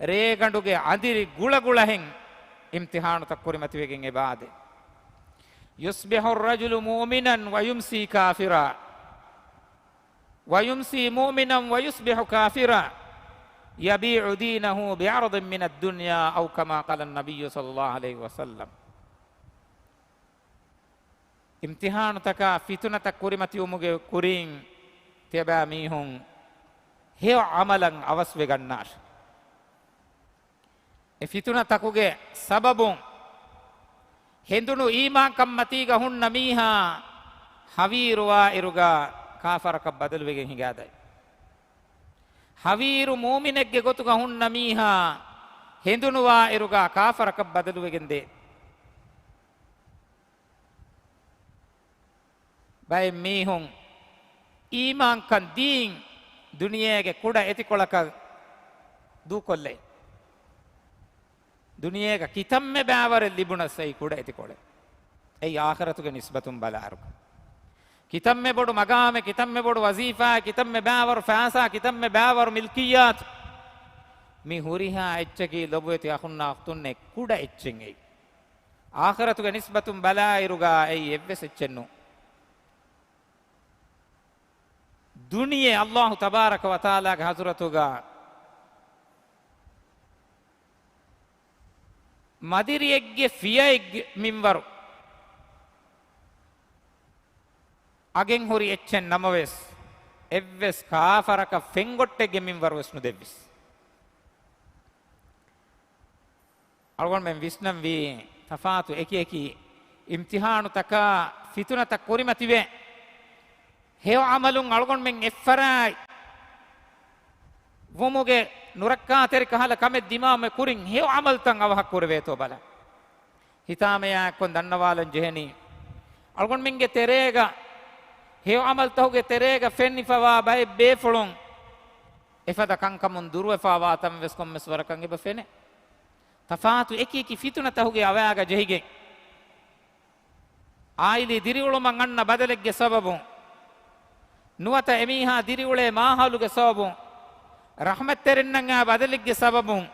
ރޭގަނޑުގެ އަނދިރި ގުޅަގުޅަހެން އިމްތިޙާނުތައް ކުރިމަތިވެގެން އެބައާދޭ. يصبح الرجل مؤمنا ويمسي كافرا، ويمسي مؤمنا ويصبح كافرا، يبيع دينه بعرض من الدنيا، أو كما قال النبي صلى الله عليه وسلم. އިމްތިޙާނުތަކާ ފިތުނަތައް ކުރިމަތިވުމުގެ ކުރިން ތިޔަބައިމީހުން ހެޔޮ ޢަމަލަށް އަވަސްވެގަންނާށެ. އެ ފިތުނަތަކުގެ ސަބަބުން ހެނދުނު އީމާންކަންމަތީގަ ހުންނަ މީހާ ހަވީރުވާއިރުގަ ކާފަރަކަށް ބަދަލުވެގެން ހިނގާދައި. ހަވީރު މޫމިނެއްގެ ގޮތުގަ ހުންނަ މީހާ ހެނދުނުވާއިރުގަ ކާފަރަކަށް ބަދަލުވެގެން ދޭ. ބައެއް މީހުން އީމާންކަން ދީން ދުނިޔޭގެ ކުޑަ އެތިކޮޅަކަށް ދޫކޮށްލައި. ދުނިޔޭގަ ކިތަންމެ ބައިވަރެއް ލިބުނަސް އެއީ ކުޑަ އެތިކޮޅެއް. އެއީ އާޚިރަތުގެ ނިސްބަތުން ބަލާއިރު. ކިތަންމެ ބޮޑު މަގާމެއް، ކިތަންމެ ބޮޑު ވަޒީފާއެއް، ކިތަންމެ ބައިވަރު ފައިސާ، ކިތަންމެ ބައިވަރު މިލްކިއްޔާތު. މި ހުރިހާ އެއްޗަކީ ލޮބުވެތި އަޚުންނާ އުޚްތުންނޭ ކުޑަ އެއްޗެއް އެއީ. އާޚިރަތުގެ ނިސްބަތުން ބަލާއިރުގަ އެއީ އެއްވެސް އެއްޗެއް ނޫން. ދުނިޔެ އައްލާހު ތަބާރަކަ ވަތަޢާލާގެ ޙަޟްރަތުގަ މަދިރިއެއްގެ ފިޔައެއްގެ މިންވަރު އަގެން ހުރި އެއްޗެއް ނަމަވެސް، އެއްވެސް ކާފަރަކަށް ފެންގޮއްޓެއްގެ މިންވަރު ވެސް ނުދެއްވިސް. އަޅުގަނޑުމެން ވިސްނަންވީ، ތަފާތު އެކި އެކި އިމްތިޙާނުތަކާ ފިތުނަތައް ކުރިމަތިވެ، ހެޔޮ ޢަމަލުން އަޅުގަނޑުމެން އެއްފަރާތް ވުމުގެ ނުރައްކާތެރި ކަހަލަ ކަމެއް ދިމާވުމެ ކުރިން ހެޔޮ ޢަމަލުތައް އަވަހަށް ކުރެވޭތޯ ބަލަން. ހިތާމަޔާ އެއްކޮން ދަންނަވާލަން ޖެހެނީ، އަޅުގަނޑުމެންގެ ތެރޭގަ، ހެޔޮ ޢަމަލުތަކުގެ ތެރޭގަ ފެންނިފަވާ ބައެއް ބޭފުޅުން އެފަދަ ކަންކަމުން ދުރުވެފާވާ ތަންވެސް ކޮންމެސް ވަރަކަށް އެބަ ފެނޭ. ތަފާތު އެކި އެކި ފިތުނަތަކުގެ އަވަޔާގަ ޖެހިގެން، އާއިލީ ދިރިއުޅުމަށް އަންނަ ބަދަލެއްގެ ސަބަބުން، ނުވަތަ އެމީހާ ދިރިއުޅޭ މާހައުލުގެ ސަބަބުން، ރަޙްމަތްތެރިންނަށް އާ ބަދަލެއްގެ ސަބަބުން،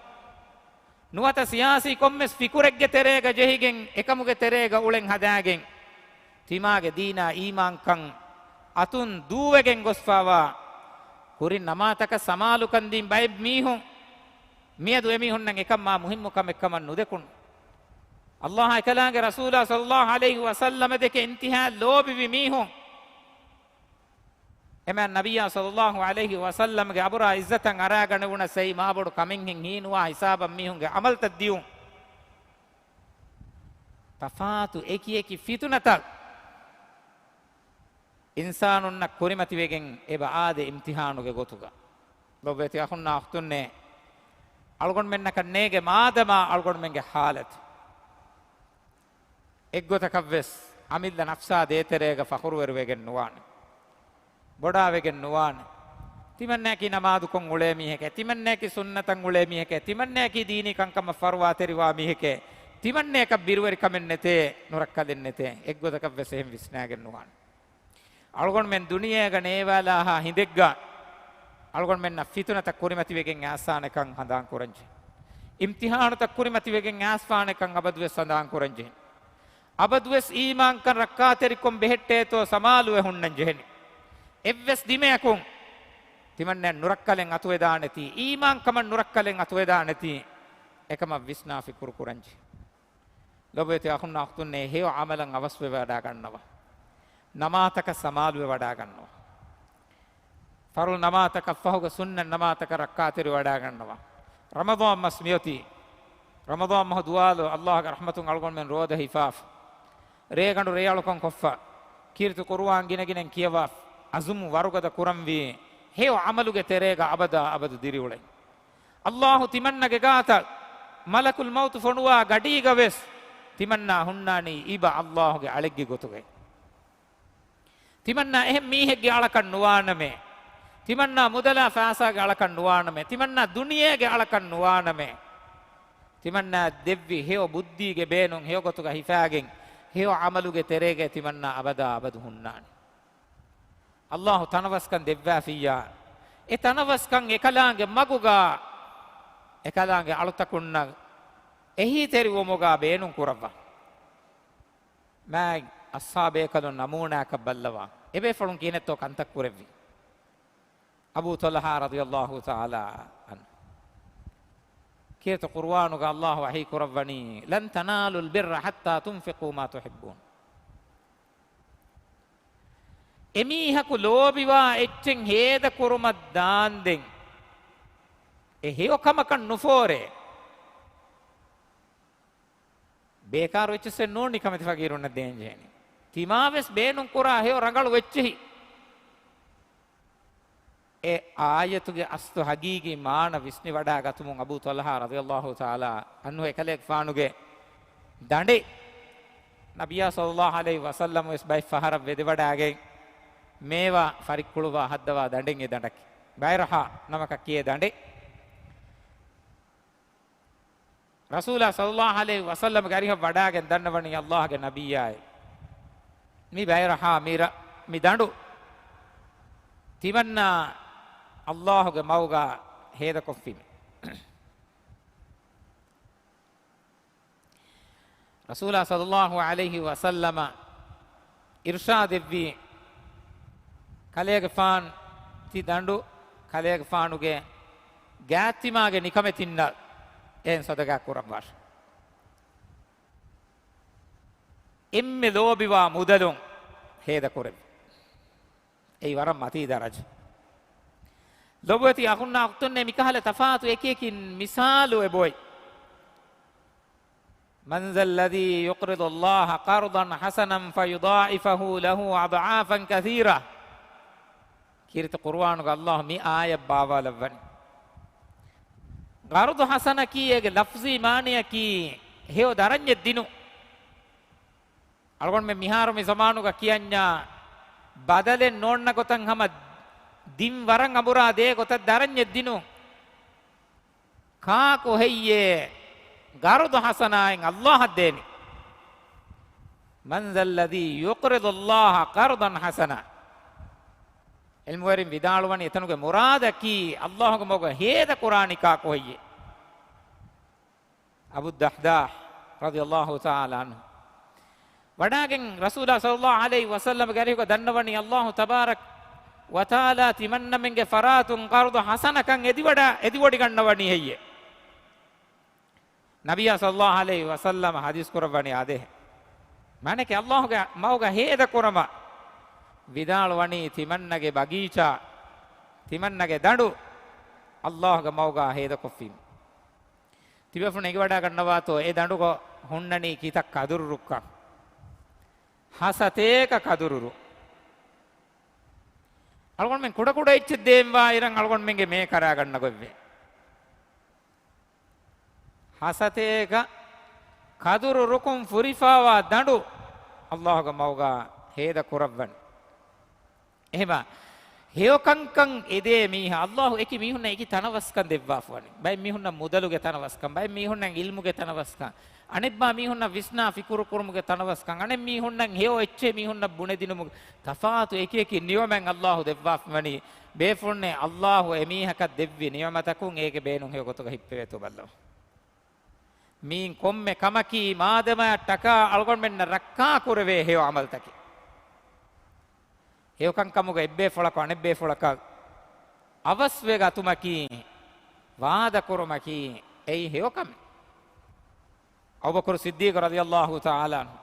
ނުވަތަ ސިޔާސީ ކޮންމެސް ފިކުރެއްގެ ތެރޭގަ ޖެހިގެން އެކަމުގެ ތެރޭގަ އުޅެން ހަދާގެން، ތިމާގެ ދީނާ އީމާންކަން އަތުން ދޫވެގެން ގޮސްފާވާ، ކުރިން ނަމާތަކަށް ސަމާލުކަން ދީން ބައެއް މީހުން، މިއަދު އެމީހުންނަށް އެކަން މާ މުހިއްމު ކަމެއް ކަމަށް ނުދެކުނު. އައްލާހާ އެކަލާނގެ ރަސޫލާ ޞައްލައްލާހު ޢަލައިހި ވަސައްލަމަ ދެކެ އިންތިހާއަށް ލޯބިވި މީހުން، އެމާ ނަބިއްޔާ ޞައްލައްލާހު ޢަލައިހި ވަސައްލަމްގެ އަބުރާ ޢިއްޒަތަށް އަރާގަނެވުނަސް އެއީ މާބޮޑު ކަމެއްހެން ހީނުވާ ހިސާބަށް މީހުންގެ ޢަމަލުތައް ދިޔުން. ތަފާތު އެކި އެކި ފިތުނަތައް އިންސާނުންނަށް ކުރިމަތިވެގެން އެބަ އާދެ އިމްތިޙާނުގެ ގޮތުގަ. ލޮބުވެތި އަޚުންނާ އުޚްތުންނޭ، އަޅުގަނޑުމެންނަކަށް ނޭގެ މާދަމާ އަޅުގަނޑުމެންގެ ޙާލަތު. އެއްގޮތަކަށްވެސް އަމިއްލަ ނަފްސާ ދޭތެރޭގަ ފަޚުރުވެރިވެގެން ނުވާނެ. ބޮޑާވެގެން ނުވާނެ. ތިމަންނައަކީ ނަމާދުކޮށް އުޅޭ މީހެކޭ، ތިމަންނައަކީ ސުންނަތަށް އުޅޭ މީހެކޭ، ތިމަންނައަކީ ދީނީ ކަންކަމަށް ފަރުވާތެރިވާ މީހެކޭ، ތިމަންނައަކަށް ބިރުވެރިކަމެއް ނެތޭ، ނުރައްކަލެއް ނެތޭ. އެއްގޮތަކަށްވެސް އެހެން ވިސްނާގެން ނުވާނެ. އަޅުގަނޑުމެން ދުނިޔޭގަ ނޭވާލާހާ ހިނދެއްގަ އަޅުގަނޑުމެންނަށް ފިތުނަތައް ކުރިމަތިވެގެން އައިސާނެކަން ހަނދާން ކުރަންޖެހޭ. އިމްތިޙާނުތައް ކުރިމަތިވެގެން އައިސްފާނެކަން އަބަދުވެސް ހަނދާން ކުރަންޖެހޭ. އަބަދުވެސް އީމާންކަން ރައްކާތެރިކޮށް ބެހެއްޓޭތޯ ސަމާލުވެ ހުންނަން ޖެހެނީ. އެއްވެސް ދިމަޔަކުން ތިމަންނައަށް ނުރައްކަލެއް އަތުވެދާނެތީ، އީމާންކަމަށް ނުރައްކަލެއް އަތުވެދާނެތީ، އެކަމަށް ވިސްނާ ފިކުރު ކުރަންޖެހޭ. ލޮބުވެތި އަޚުންނާ އުޚްތުންނޭ، ހެޔޮ ޢަމަލަށް އަވަސްވެވަޑާގަންނަވާ. ނަމާތަކަށް ސަމާލުވެވަޑާގަންނަވާ. ފަރުޟު ނަމާތަކަށް ފަހުގަ ސުންނަތް ނަމާތަކަށް ރައްކާތެރިވަޑާގަންނަވާ. ރަމަޟާން މަސް މިއޮތީ. ރަމަޟާން މަހު ދުވާލު އައްލާހުގެ ރަޙްމަތުން އަޅުގަނޑުމެން ރޯދަ ހިފާފަ. ރޭގަނޑު ރޭއަޅުކަން ކޮށްފަ. ކީރިތި ޤުރުއާން ގިނަގިނައިން ކިޔަވާފަ. ޢަޒުމު ވަރުގަދަ ކުރަންވީ. ހެޔޮ ޢަމަލުގެ ތެރޭގަ އަބަދާ އަބަދު ދިރިއުޅެން. އައްލާހު ތިމަންނަގެ ގާތަށް މަލަކުލް މައުތު ފޮނުވާ ގަޑީގަވެސް ތިމަންނާ ހުންނާނީ އިބަ އައްލާހުގެ އަޅެއްގެ ގޮތުގައި. ތިމަންނާ އެހެން މީހެއްގެ އަޅަކަށް ނުވާނަމޭ. ތިމަންނާ މުދަލާ ފައިސާގެ އަޅަކަށް ނުވާނަމޭ. ތިމަންނާ ދުނިޔޭގެ އަޅަކަށް ނުވާނަމޭ. ތިމަންނާ ދެއްވި ހެޔޮ ބުއްދީގެ ބޭނުން ހެޔޮ ގޮތުގަ ހިފާގެން ހެޔޮ ޢަމަލުގެ ތެރޭގައި ތިމަންނާ އަބަދާ އަބަދު ހުންނާނެ. އައްލާހު ތަނަވަސްކަން ދެއްވާފިއްޔާ، އެ ތަނަވަސްކަން އެކަލާނގެ މަގުގަ، އެކަލާނގެ އަޅުތަކުންނަށް އެހީތެރިވުމުގަ ބޭނުން ކުރައްވާ. މާތް އަޞްޙާބޭކަލުން ނަމޫނާއަކަށް ބައްލަވާ. އެބޭފުޅުން ކިހިނެއްތޯ ކަންތައް ކުރެއްވީ؟ އަބޫ ޠަލްޙާ ރަޟިޔަﷲ ތަޢާލާ ޢަންހު. ކީރިތި ޤުރުއާނުގަ އައްލާހު ވަޙީ ކުރައްވަނީ، "لن تنالوا البر حتى تنفقوا ما تحبون." އެމީހަކު ލޯބިވާ އެއްޗެއް ހޭދަ ކުރުމަށް ދާންދެން އެ ހެޔޮ ކަމަކަށް ނުފޯރޭ. ބޭކާރު އެއްޗެއްސެއް ނޫން ނިކަމެތި ފަގީރުންނަށް ދޭންޖެހެނީ. ތިމާވެސް ބޭނުންކުރާ ހެޔޮ ރަނގަޅު އެއްޗެހި. އެ އާޔަތުގެ އަސްލު ހަގީގީ މާނަ ވިސްނިވަޑާގަތުމުން އަބޫ ޠަލްޙާ ރަޟިޔަﷲ ތަޢާލާ ޢަންހު އެކަލޭގެފާނުގެ ދަނޑެއް ނަބިއްޔާ ޞައްލަﷲ ޢަލައިހި ވަސައްލަމަ ވެސް ބައެއް ފަހަރަށް ވެދެވަޑާގެން މޭވާ ފަރިއްކުޅުވާ ހައްދަވާ ދަނޑެއް އެ ދަނޑަކީ. ބައިރަޙާ ނަމަކަށް ކިޔޭ ދަނޑެއް. ރަސޫލާ ޞައްލަﷲ ޢަލައިހި ވަސައްލަމަގެ އަރިހަށް ވަޑާގެން ދަންނަވަނީ އައްލާހުގެ ނަބިއްޔާއޭ. މި ބައިރަޙާ މި ރަ-، މި ދަނޑު ތިމަންނާ އައްލާހުގެ މަގުގަ ހޭދަކޮށްފީމޭ. ރަސޫލާ ޞައްލަﷲ ޢަލައިހި ވަސައްލަމަ އިރުޝާދެއްވީ، ކަލޭގެފާން ތި ދަނޑު ކަލޭގެފާނުގެ ގާތްތިމާގެ ނިކަމެތިންނަށް އެހެން ސަދަގާ ކުރައްވާށި. އެންމެ ލޯބިވާ މުދަލުން ހޭދަ ކުރެއްވި. އެއީ ވަރަށް މަތީ ދަރަޖަ. ލޮބުވެތި އަޚުންނާ އުޚްތުންނޭ، މިކަހަލަ ތަފާތު އެކި އެކި މިސާލު އެބައޮތް. من ذا الذي يقرض الله قرضا حسنا فيضاعفه له أضعافا كثيرة. ކީރިތި ޤުރުއާނުގަ ﷲ މި އާޔަތް ބާވާލައްވަނީ. ޤަރުޟު ޙަސަނަކީ އޭގެ ލަފްޒީ މާނަޔަކީ ހެޔޮ ދަރަންޏެއް ދިނުން. އަޅުގަނޑުމެން މިހާރު މި ޒަމާނުގަ ކިޔަންޏާ ބަދަލެއް ނޯންނަ ގޮތަށް ހަމަ ދިން ވަރަށް އަނބުރާ ދޭ ގޮތަށް ދަރަންޏެއް ދިނުން. ކާކު ހެއްޔޭ ޤަރުޟު ޙަސަނާއިން ﷲ އަށް ދޭނީ؟ من ذا الذي يقرض الله قرضا حسنا. ޢިލްމުވެރިން ވިދާޅުވަނީ އެތަނުގެ މުރާދަކީ ﷲ ގެ މަގުގަ ހޭދަ ކުރާނީ ކާކު ހެއްޔޭ؟ އަބޫ ދަޙްދާޙް ރަޟިޔަﷲ ތަޢާލާ ޢަންހު ވަޑާގެން ރަސޫލާ ޞައްލަﷲ ޢަލައިހި ވަސައްލަމަގެ އަރިހުގަ ދަންނަވަނީ ﷲ ތަބާރަކަ ވަތަޢާލާ ތިމަންނަމެންގެ ފަރާތުން ޤަރުޟު ޙަސަނަކަން އެދިވަޑަ-، އެދިވޮޑިގަންނަވަނީ ހެއްޔޭ؟ ނަބިއްޔާ ޞައްލަﷲ ޢަލައިހި ވަސައްލަމަ ޙަދީޘް ކުރައްވަނީ އާދޭހެން. މާނައަކީ ﷲ ގެ މަގުގަ ހޭދަ ކުރަމަށް ވިދާޅުވަނީ ތިމަންނަގެ ބަގީޗާ، ތިމަންނަގެ ދަނޑު ﷲ ގެ މަގުގަ ހޭދަކޮށްފީމު. ތިބޭފުޅުން އެނގިވަޑައިގަންނަވާތޯ އެ ދަނޑުގަ ހުންނަނީ ކިތައް ކަދުރު ރުއްކަން؟ ހަސަތޭކަ ކަދުރު ރުއް. އަޅުގަނޑުމެން ކުޑަކުޑަ އެއްޗެއް ދޭންވާ އިރަށް އަޅުގަނޑުމެންގެ މޭ ކަރާގަންނަ ގޮތްވޭ. ހަސަތޭކަ ކަދުރު ރުކުން ފުރިފާވާ ދަނޑު ﷲ ގެ މަގުގަ ހޭދަ ކުރައްވަން. އެހެމަ ހެޔޮކަންކަން އެދޭ މީހާ، ﷲ އެކި މީހުންނަށް އެކި ތަނަވަސްކަން ދެއްވާފަވަނީ. ބައެއް މީހުންނަށް މުދަލުގެ ތަނަވަސްކަން، ބައެއް މީހުންނަށް ޢިލްމުގެ ތަނަވަސްކަން، އަނެއްބާ މީހުންނަށް ވިސްނާ ފިކުރު ކުރުމުގެ ތަނަވަސްކަން، އަނެއް މީހުންނަށް ހެޔޮ އެއްޗެއް މީހުންނަށް ބުނެދިނުމުގެ ތަފާތު އެކި އެކި ނިޢުމަތް ﷲ ދެއްވާފަވަނީ. ބޭފުޅުންނޭ ﷲ އެމީހަކަށް ދެއްވި ނިޢުމަތަކުން އޭގެ ބޭނުން ހެޔޮ ގޮތުގަ ހިއްޕެވޭތޯ ބައްލަވަ. މީން ކޮންމެ ކަމަކީ މާދަމާ ޓަކާ އަޅުގަނޑުމެންނަށް ރައްކާ ކުރެވޭ ހެޔޮ ޢަމަލުތަކެއް. ހެޔޮކަންކަމުގަ އެއްބޭފުޅަކު އަނެއްބޭފުޅަކަށް އަވަސްވެ ގަތުމަކީ، ވާދަ ކުރުމަކީ އެއީ ހެޔޮ ކަމެއް. އަބޫބަކުރު ޞިއްދީޤު ރަޟިޔަﷲ ތަޢާލާ ޢަންހު،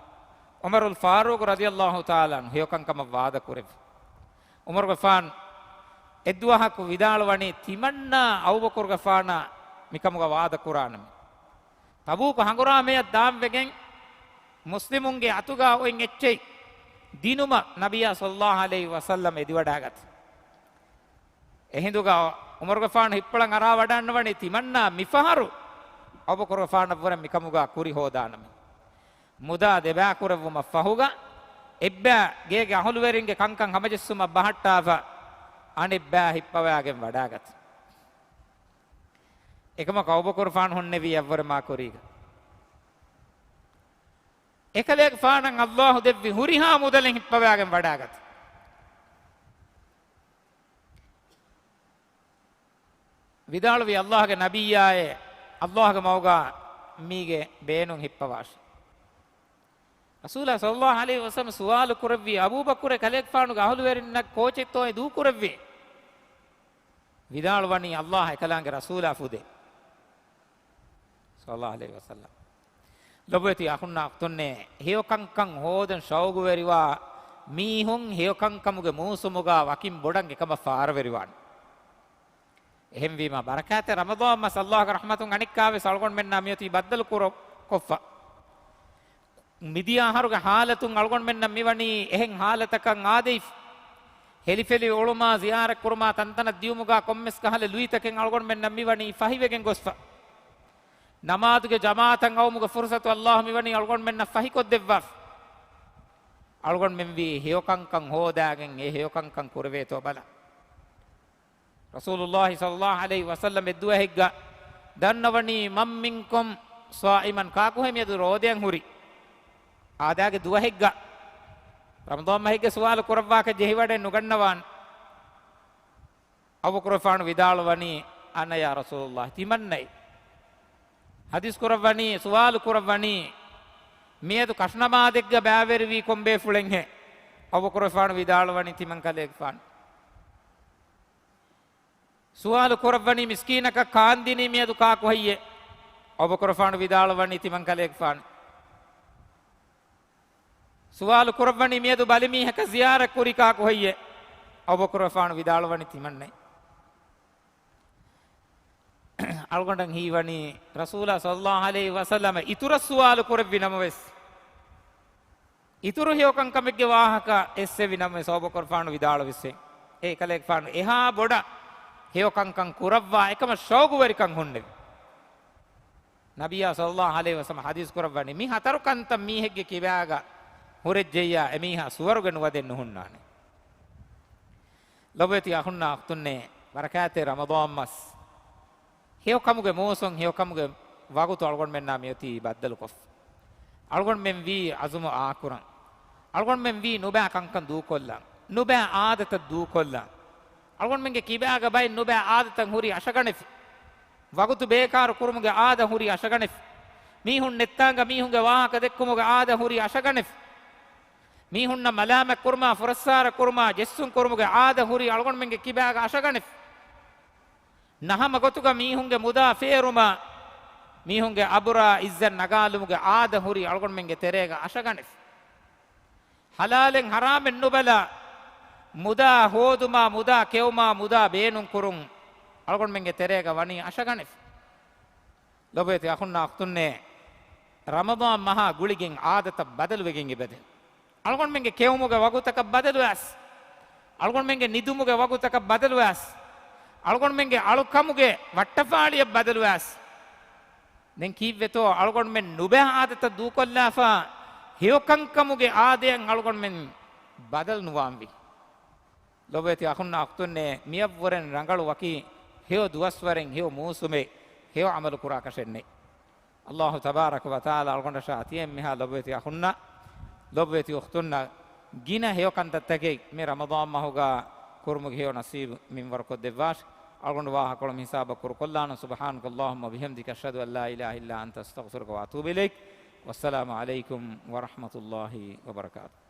ޢުމަރުލް ފާރޫޤު ރަޟިޔަﷲ ތަޢާލާ ޢަންހު ހެޔޮކަންކަމަށް ވާދަ ކުރެއްވި. ޢުމަރުގެފާނު އެއްދުވަހަކު ވިދާޅުވަނީ ތިމަންނާ އަބޫބަކުރުގެފާނާ މިކަމުގަ ވާދަ ކުރާނަމޭ. ތަބޫކު ހަނގުރާމަޔަށް ދާންވެގެން މުސްލިމުންގެ އަތުގަ އޮތް އެއްޗެއް ދިނުމަށް ނަބިއްޔާ ޞައްލަﷲ ޢަލައިހި ވަސައްލަމަ އެދިވަޑާގަތީ. އެހިނދުގަ ޢުމަރުގެފާނު ހިއްޕަޅަން އަރާވަޑައިގަންނަވަނީ ތިމަންނާ މިފަހަރު އަބޫބަކުރުގެފާނަށްވުރެ މިކަމުގަ ކުރި ހޯދާނަމޭ. މުދާ ދެބައިކުރެއްވުމަށް ފަހުގަ އެއްބައި ގޭގެ އަހުލުވެރިންގެ ކަންކަން ހަމަޖެއްސުމަށް ބަހައްޓާފަ އަނެއްބައި ހިއްޕަވައިގެން ވަޑާގަތީ. އެކަމަކު އަބޫބަކުރުފާނު ހުންނެވީ އަށްވުރެ މާ ކުރީގަ. އެކަލޭގެފާނަށް ﷲ ދެއްވި ހުރިހާ މުދަލެއް ހިއްޕަވައިގެން ވަޑާގަތީ. ވިދާޅުވީ ﷲ ގެ ނަބިއްޔާއޭ، ﷲ ގެ މަގުގަ މީގެ ބޭނުން ހިއްޕަވާށޭ. ރަސޫލާ ޞައްލަﷲ ޢަލައިހި ވަސައްލަމަ ސުވާލު ކުރެއްވީ، އަބޫބަކުރޭ ކަލޭގެފާނުގެ އަހުލުވެރިންނަށް ކޯޗެއްތޯ ދޫކުރެއްވީ؟ ވިދާޅުވަނީ، ﷲ އެކަލާނގެ ރަސޫލާ ފުދޭ. ޞައްލަﷲ ޢަލައިހި ވަސައްލަމަ. ލޮބުވެތި އަޚުންނާ އުޚްތުންނޭ، ހެޔޮކަންކަން ހޯދަން ޝައުގުވެރިވާ މީހުން ހެޔޮކަންކަމުގެ މޫސުމުގަ ވަކިން ބޮޑަށް އެކަމަށް ފާރަވެރިވާނެ. އެހެންވީމަ، ބަރަކާތެއް ރަމަޟާން މަސް ﷲ ގެ ރަޙްމަތުން އަނެއްކާވެސް އަޅުގަނޑުމެންނާ މިއޮތީ ބައްދަލު ކުރު-، ކޮށްފަ. މިދިޔަ އަހަރުގެ ހާލަތުން އަޅުގަނޑުމެންނަށް މިވަނީ އެހެން ހާލަތަކަށް އާދެވިފަ. ހެލިފެލި އުޅުމާ، ޒިޔާރަތް ކުރުމާ، ތަންތަނަށް ދިޔުމުގާ ކޮންމެސް ކަހަލަ ލުއިތަކެއް އަޅުގަނޑުމެންނަށް މިވަނީ ފަހިވެގެން ގޮސްފަ. ނަމާދުގެ ޖަމާޢަތަށް އައުމުގެ ފުރުޞަތު ﷲ މިވަނީ އަޅުގަނޑުމެންނަށް ފަހިކޮށްދެއްވާފަ. އަޅުގަނޑުމެން ވީ ހެޔޮކަންކަން ހޯދާގެން އެ ހެޔޮކަންކަން ކުރެވޭތޯ ބަލަން. ރަސޫލުﷲ ޞައްލަﷲ ޢަލައިހި ވަސައްލަމަ އެއްދުވަހެއްގަ ދަންނަވަނީ، مَنْ مِنْكُمْ صَائِمٌ، ކާކުހޭ މިއަދު ރޯދަޔަށް ހުރި؟ އާދާގެ ދުވަހެއްގަ ރަމަޟާން މަހެއްގެ ސުވާލު ކުރައްވާކަށް ޖެހިވަޑައެއް ނުގަންނަވާނެ. އަބޫބަކުރުފާނު ވިދާޅުވަނީ، أَنَا يَا رَسُولَ اللَّهِ، ތިމަންނައޭ. ޙަދީޘް ކުރައްވަނީ، ސުވާލު ކުރައްވަނީ، މިއަދު ކަށުނަމާދެއްގަ ބައިވެރިވީ ކޮން ބޭފުޅެއްހޭ؟ އަބޫބަކުރުފާނު ވިދާޅުވަނީ، ތިމަން ކަލޭގެފާނު. ސުވާލު ކުރައްވަނީ މިސްކީނަކަށް ކާންދިނީ މިއަދު ކާކު ހެއްޔޭ؟ އަބޫބަކުރުފާނު ވިދާޅުވަނީ ތިމަން ކަލޭގެފާނެ. ސުވާލު ކުރައްވަނީ މިއަދު ބަލިމީހަކަށް ޒިޔާރަތް ކުރި ކާކު ހެއްޔޭ؟ އަބޫބަކުރުފާނު ވިދާޅުވަނީ ތިމަންނޭ. އަޅުގަނޑަށް ހީވަނީ ރަސޫލާ ޞައްލައްލާހު ޢަލައިހި ވަސައްލަމަ އިތުރަށް ސުވާލު ކުރެއްވި ނަމަވެސް، އިތުރު ހެޔޮކަންކަމެއްގެ ވާހަކަ އެއްސެވި ނަމަވެސް އަބޫބަކުރުފާނު ވިދާޅުވެއްސޭ. އޭ ކަލޭގެފާނު އެހާ ބޮޑަށް ހެޔޮކަންކަން ކުރައްވާ އެކަމަށް ޝައުގުވެރިކަން ހުންނެވި. ނަބިއްޔާ ޞައްލައްލާހު ޢަލައިހި ވަސައްލަމަ ޙަދީޘް ކުރައްވަނީ، މި ހަތަރު ކަންތައް މީހެއްގެ ކިބާގަ ހުރެއްޖެއްޔާ، އެމީހާ ސުވަރުގެ ނުވަދެއް ނުހުންނާނެ. ލޮބުވެތި އަޚުންނާ އުޚްތުންނޭ، ބަރަކާތްތެރި ރަމަޟާން މަސް. ހެޔޮކަމުގެ މޫސުން، ހެޔޮކަމުގެ ވަގުތު އަޅުގަނޑުމެންނާ މިއޮތީ ބައްދަލުކޮށްފަ. އަޅުގަނޑުމެން ވީ އަޒުމު އާކުރަން. އަޅުގަނޑުމެން ވީ ނުބައި ކަންކަން ދޫކޮށްލަން. ނުބައި އާދަތައް ދޫކޮށްލަން. އަޅުގަނޑުމެންގެ ކިބާގަ ބައެއް ނުބައި އާދަތައް ހުރީ އަށަގަނެފި. ވަގުތު ބޭކާރު ކުރުމުގެ އާދަ ހުރީ އަށަގަނެފި. މީހުން ނެއްތާނގަ މީހުންގެ ވާހަކަ ދެއްކުމުގެ އާދަ ހުރީ އަށަގަނެފި. މީހުންނަށް މަލާމަތް ކުރުމާ، ފުރައްސާރަ ކުރުމާ، ޖެއްސުން ކުރުމުގެ އާދަ ހުރީ އަޅުގަނޑުމެންގެ ކިބާގަ އަށަގަނެފި. ނަހަމަ ގޮތުގަ މީހުންގެ މުދާ ފޭރުމާ، މީހުންގެ އަބުރާ އިއްޒަތް ނަގާލުމުގެ އާދަ ހުރީ އަޅުގަނޑުމެންގެ ތެރޭގަ އަށަގަނެފި. ޙަލާލެއް ޙަރާމެއް ނުބަލާ، މުދާ ހޯދުމާ، މުދާ ކެއުމާ، މުދާ ބޭނުން ކުރުން އަޅުގަނޑުމެންގެ ތެރޭގަ ވަނީ އަށަގަނެފި. ލޮބުވެތި އަޚުންނާ އުޚްތުންނޭ، ރަމަޟާން މަހާ ގުޅިގެން އާދަތައް ބަދަލުވެގެން އެބަދޭ. އަޅުގަނޑުމެންގެ ކެއުމުގެ ވަގުތަކަށް ބަދަލުވާސް. އަޅުގަނޑުމެންގެ ނިދުމުގެ ވަގުތަކަށް ބަދަލުވާސް. އަޅުގަނޑުމެންގެ އަޅުކަމުގެ ވައްޓަފާޅިއަށް ބަދަލުވާސް. ދެން ކީއްވެތޯ އަޅުގަނޑުމެން ނުބައި އާދަތައް ދޫކޮށްލާފަ، ހެޔޮކަންކަމުގެ އާދައަށް އަޅުގަނޑުމެން ބަދަލު ނުވާންވީ. ލޮބުވެތި އަޚުންނާ އުޚްތުންނޭ، މިއަށްވުރެން ރަނގަޅު ވަކި ހެޔޮ ދުވަސްވަރެއް، ހެޔޮ މޫސުމެއް، ހެޔޮ ޢަމަލު ކުރާކަށެއް ނެތް. ﷲ ތަބާރަކަ ވަތަޢާލާ އަޅުގަނޑަށާ ތިޔަ އެންމެހާ ލޮބުވެތި އަޚުންނަށް، ލޮބުވެތި އުޚްތުންނަށް ގިނަ ހެޔޮ ކަންތައްތަކެއް މި ރަމަޟާން މަހުގަ ކުރުމުގެ ހެޔޮ ނަސީބު މިންވަރުކޮށްދެއްވާށި. އަޅުގަނޑު ވާހަކަކޮޅު މިހިސާބަށް ކުރުކޮށްލާނަން. سبحانك اللهم وبحمدك، أشهد أن لا إله إلا أنت، أستغفرك وأتوب إليك. والسلام عليكم ورحمة الله وبركاته.